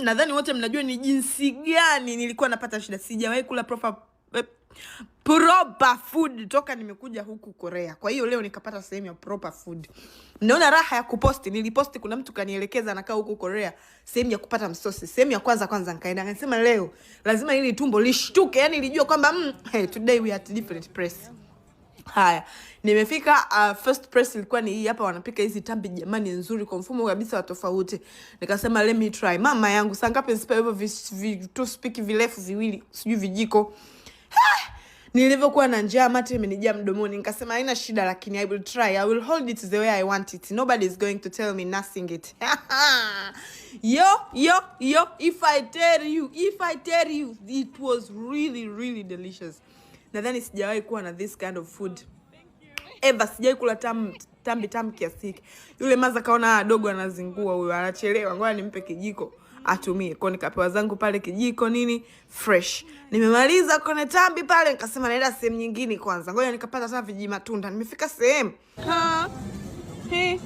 Nadhani wote mnajua ni jinsi gani nilikuwa napata shida. Sijawahi kula proper food toka nimekuja huku Korea. Kwa hiyo leo nikapata sehemu ya proper food. Mnaona raha ya kuposti. Niliposti, kuna mtu kanielekeza anakaa huku Korea, sehemu ya kupata msosi. Sehemu ya kwanza kwanza nikaenda, nikasema leo lazima hili tumbo lishtuke, yani nilijua kwamba hey, today we are at different place. Haya, nimefika first press ilikuwa ni hii hapa, wanapika hizi tambi jamani, nzuri kwa mfumo kabisa wa tofauti. Nikasema let me try. Mama yangu, saa ngapi nisipewe hivyo toothpick virefu viwili, sijui vijiko. Nilivyokuwa na njaa, mate imenijaa mdomoni, nikasema haina shida, lakini I will try. I will hold it the way I want it. Nobody is going to tell me nothing it. Yo, yo, yo, if I tell you, if I tell you, it was really, really delicious. Nadhani sijawahi kuwa na this kind of food ever. Sijawahi kula tambi tamu kiasi hiki. Yule maza kaona, "Ah, dogo anazingua huyo, anachelewa, ngoja nimpe kijiko atumie." Kwa nikapewa zangu pale kijiko nini fresh. Nimemaliza kwenye tambi pale, nikasema naenda sehemu nyingine kwanza, ngoja nikapata hata viji matunda. Nimefika sehemu ha he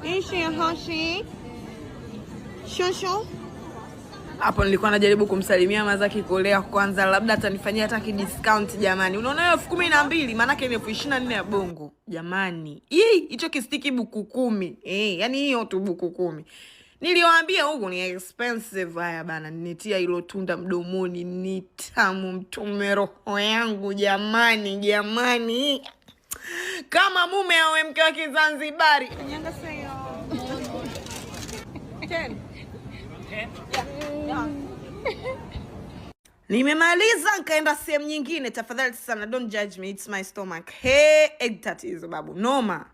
ishi hoshi shushu hapo nilikuwa najaribu kumsalimia maza kikolea kwanza, labda atanifanyia hata kidiscount jamani. Unaona hiyo 12,000 maanake ni 24,000 ya bongo jamani. Hii hicho kistiki buku 10. Eh, yani hiyo tu buku 10. Niliwaambia huku ni expensive. Haya bana, nitia hilo tunda mdomoni, ni tamu mtume roho yangu jamani, jamani. Kama mume awe mke wa Kizanzibari. 안녕하세요. 10. Yeah. Nimemaliza nkaenda sehemu nyingine. Tafadhali sana, don't judge me, it's my stomach. Hey, egg tatizo babu, noma.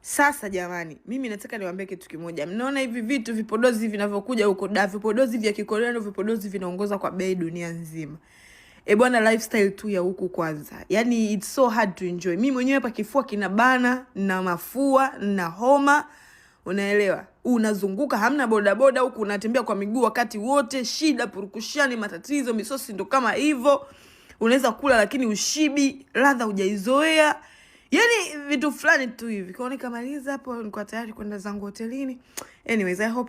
Sasa jamani, mimi nataka niwaambie kitu kimoja. Mnaona hivi vitu vipodozi vinavyokuja huko da, vipodozi vya Kikorea ndio vipodozi vinaongoza kwa bei dunia nzima. E bwana, lifestyle tu ya huku kwanza, yani it's so hard to enjoy. Mimi mwenyewe hapa kifua kinabana na mafua na homa, unaelewa, unazunguka, hamna bodaboda huku, unatembea kwa miguu wakati wote, shida, purukushani, matatizo, misosi ndo kama hivyo. Unaweza kula lakini ushibi, ladha hujaizoea, yani vitu fulani tu hivi. Kwa nikamaliza hapo, nilikuwa tayari kwenda zangu hotelini. Anyways, I hope